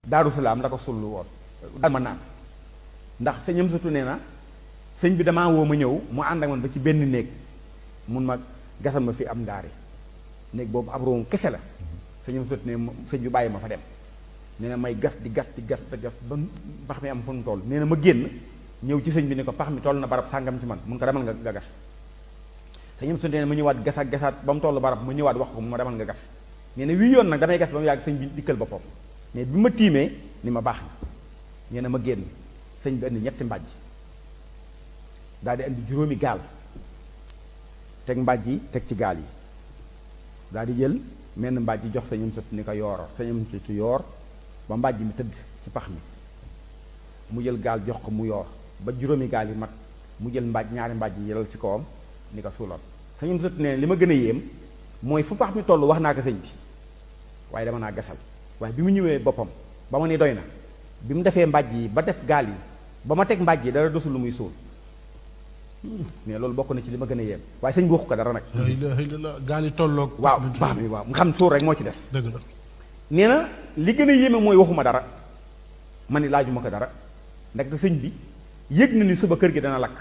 Daaru Salaam la ko sullu woon ma naan ndax sëñam sutu nee na sëñ bi damaa woo ma ñëw mu ànd ak man ba ci benn néeg mun ma gasal ma fi am ngaari néeg boobu ab room kese la sëñam sutu ne sëñ bi bàyyi ma fa dem nee na may gas di gas ba pax mi am fu mu toll nee na ma génn ñëw ci sëñ bi ne ko pax mi toll na barab sàngam ci man mun ko demal nga gas sëñam sutu nee na ma ñëwaat gasaat ba mu toll barab ma ñëwaat wax ko mu ma demal nga gas nee na wii yoon nag damay gas ba mu yàgg sëñ bi dikkal boppam mais bi ma tiimee ni ma baax na nee na ma génn sëñ bi indi ñetti mbàjj daal di indi juróomi gaal teg mbàjj yi teg ci gaal yi daal di jël menn mbàjj yi jox sëñam sët ni ko yooro sëñam sët yoor ba mbàjj mi tëdd ci pax mi mu jël gaal jox ko mu yoor ba juróomi gaal yi mat mu jël mbàjj ñaari mbàjj yi yelal ci kawam ni ko suuloon sëñam sët ne li ma gën a yéem mooy fu pax mi toll wax naa ko sëñ bi waaye dama naa gasal waaye bi mu ñëwee boppam ba ma ni doy na bi mu defee mbàjj yi ba def gaal yi ba ma teg mbàjj yi dara desul lu muy suul mais loolu bokk na ci li ma gën a yéem waaye sëñ bi waxu ko dara nag. la ilaha illallah gaal yi tolloog. waaw baax mi waaw nga xam suul rek moo ci des. dëgg la nee na li gën a yéeme mooy waxuma dara ma ni laajuma ko dara ndaxte sëñ bi yëg na ni suba kër gi dana lakk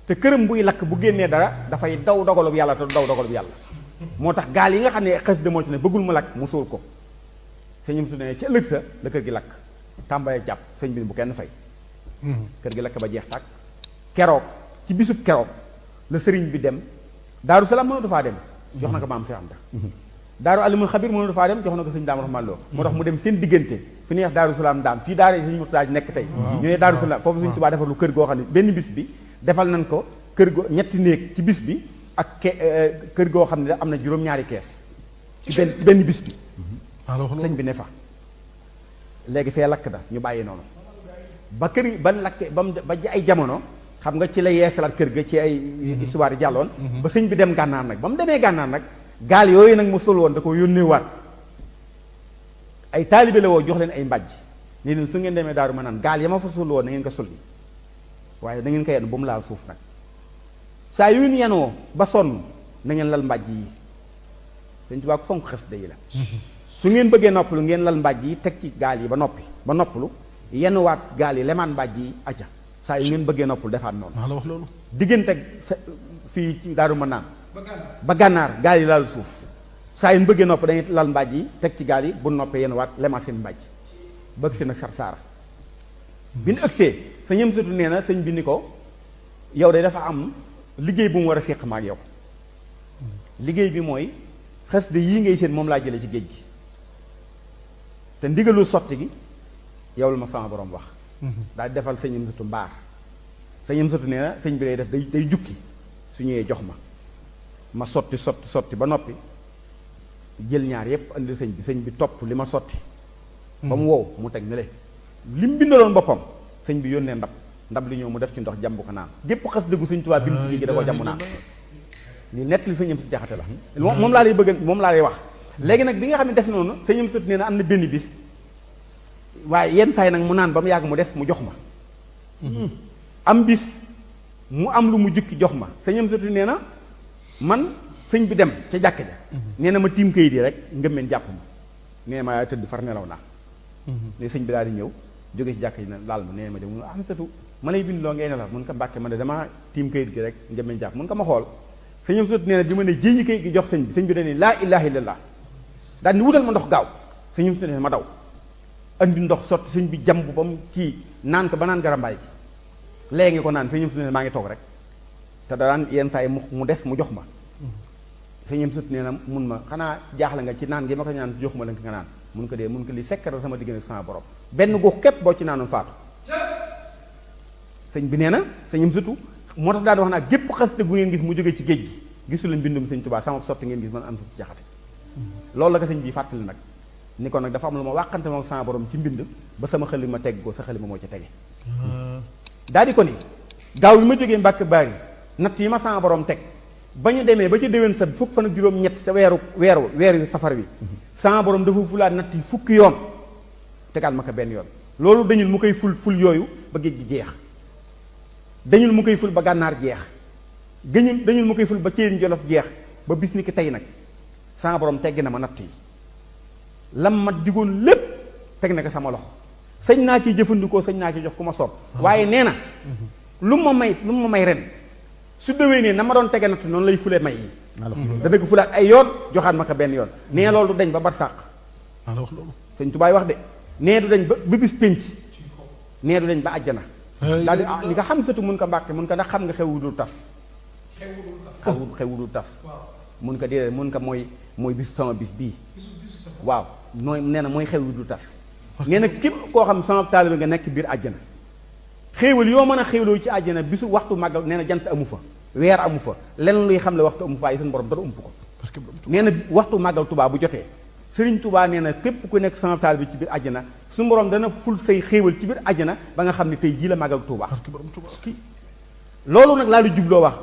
te këram buy lakk bu génnee dara dafay daw dogalub yàlla te du daw dogalub yàlla moo tax gaal yi nga xam ne xës de moo ci ne bëggul mu lakk mu suul ko sëñam su ne ci ëllëg sa la kër gi lakk tàmbalee jàpp sëñ bi bu kenn fay kër gi lakk ba jeex tàkk keroog ci bisub keroog la sëriñ bi dem Daaru Salaam mënatu faa dem jox na ko maam Seex Anta Daaru Alimul Xabir mënatu faa dem jox na ko sëñ Daam Rahmaan Lo moo tax mu dem seen diggante fi neex Daaru Salaam daam fii daara sëñ Murtadaa nekk tey ñu ne Daaru Salaam foofu sëñ Tuubaa defar lu kër goo xam ne benn bis bi defal nañ ko kër go ñetti néeg ci bis bi ak kër goo xam ne am na juróom-ñaari kees ci benn bis bi sëñ bi ne fa léegi fee lakk da ñu bàyyi noonu ba kër yi ba lakke ba ji ay jamono xam nga ci la yeesalaat kër ga ci ay histoire yi jàlloon ba sëñ bi dem gànnaar nag ba mu demee gànnaar nag gaal yooyu nag mu sul woon da ko yónneewaat ay taalibe la woo jox leen ay mbàjj ni leen su ngeen demee daaru ma naan gaal ya ma fa sul woon na ngeen ko sulli waaye da ngeen ko yenn bu mu laal suuf nag saa yu ñu yenoo ba sonn na ngeen lal mbàjj yi sëñ Tuubaa ko fonk xasida yi la su ngeen bëggee noppalu ngeen lal mbàjj yi teg ci gaal yi ba noppalu yenuwaat gaal yi lemaan mbàjj yi acca saa yu ngeen bëggee noppalu defaat noonu maa la wax loolu diggante fii ci daaru ma naan ba gànnaar gaal yi laal suuf saa yu bëggee nopp dañuy lal mbàjj yi teg ci gaal yi bu noppee yenuwaat lemaat seen mbàjj bëgg seen ak sarsaara bi nu ëgsee sa ñëm sutu nee na sëñ bi ni ko yow de dafa am liggéey bu mu war a séq ma ak yow liggéey bi mooy xasida yii ngay seen moom laa jële ci géej gi te ndigalul sotti gi yow la ma sama borom wax daal di defal sëñ Amsatu mbaar sëñ Amsatu nee na sëñ bi lay def day jukki su ñëwee jox ma sotti ba noppi jël ñaar yépp andi sëñ bi topp li ma sotti ba mu wow mu teg ne le li mu bindaloon boppam sëñ bi yónnee ndab li ñëw mu def ci ndox jàmbu ko naan gépp xas dëggu sëñ Tuubaa bi mu ci gi da ko jàmbu naan li nett li sëñ Amsatu Jaxate la moom laa lay bëgg moom laa lay wax léegi nag bi nga xam ne def noonu sëñ Amsatu nee na am na benn bis waaye yenn saa yi nag mu naan ba mu yàgg mu des mu jox ma am bis mu am lu mu jukki jox ma sëñ Amsatu nee na man sëñ bi dem ca jàkk ja nee na ma tiim kayit yi rek ngëmmeen jàpp ma nee ma tëdd far nelaw naa ne sëñ bi daal di ñëw jóge ci jàkk ji ne laal ma nee ma dem mu Amsatu ma lay bind loo ngay nelaw mun ko Mbàkke ma ne dama tiim kayit gi rek ngëmmeen jàpp mun ko ma xool sëñ Amsatu nee na bi ma ne jéññi kayit gi jox sëñ bi dañu laa ilaaha illallaah daal ni wutal ma ndox gaaw sëñ Amsatu nee na ma daw andi ndox sotti sëñ bi jàmb ba mu kii naan ko ba naan garambaay gi léegi ko naan sëñ Amsatu nee na maa ngi toog rek te daan yenn saa yi mu des mu jox ma sëñ Amsatu nee na mun ma xanaa jaaxle nga ci naan gi ma ko ñaan jox ma la nga naan mun ko dee mun ko li sekkara sama diggante sama borom benn gox képp boo ci naanoon faatu sëñ bi nee na sëñ Amsatu moo tax daal di wax naa gépp xasida gu ngeen gis mu jógee ci géej gi gisu leen mbindum sëñ Tuubaa sama sotti ngeen gis man Amsatu Jaxate loolu la ko sëñ bi fàttali nag ni ko nag dafa am lu ma wàqante moom sama borom ci mbind ba sama xel ma tegg ko sa xel ma moo ca tege daal di ko ni gaaw bi ma jógee Mbàkke Baari natt yi ma sama borom teg ba ñu demee ba ci déwén sa fukk fan ak juróom-ñett sa weer yu safar wi sama borom dafa fulaat natt yi fukki yoon tegaat ma ko benn yoon loolu dañul mu koy ful yooyu ba géej gi jeex dañul mu koy ful ba gànnaar jeex dañul mu koy ful ba Céyeen Jolof jeex ba bis ni ki tey nag sama borom teggi na ma natt yi lam ma digoon lépp teg na ko sama loxo sëñ naa ci jëfandikoo sëñ naa ci jox ku ma soob waaye nee na lu ma may ren su déwénee na ma doon tege natt noonu lay fule may yi dana ko fulaat ay yoon joxaat ma ko benn yoon nee loolu du dañ ba barsàq sëñ Tubaay wax de nee du dañ ba bis pénc nee du dañ ba àjjana daal di li nga xam satu mun ko mbàkke mun ko ndax xam nga xewudul tas xewudul tas mun ko déedéet mun ko mooy bisu sama bis bii waaw nooy nee na mooy xewudul tas nee na képp koo xam sama taalibe nga nekk biir àjjana xéewal yoo mën a xéewloo ci àjjana bisu waxtu màggal nee na jant amu fa weer amu fa lenn luy xam le waxtu amu fa waaye suñu borom dara ump ko nee na waxtu màggal Tuubaa bu jotee Sëriñ Tuubaa nee na képp ku nekk sama taalibe ci biir àjjana suñu borom dana ful say xéewal ci biir àjjana ba nga xam ne tey jii la màggal Tuubaa loolu nag laa lu jubloo wax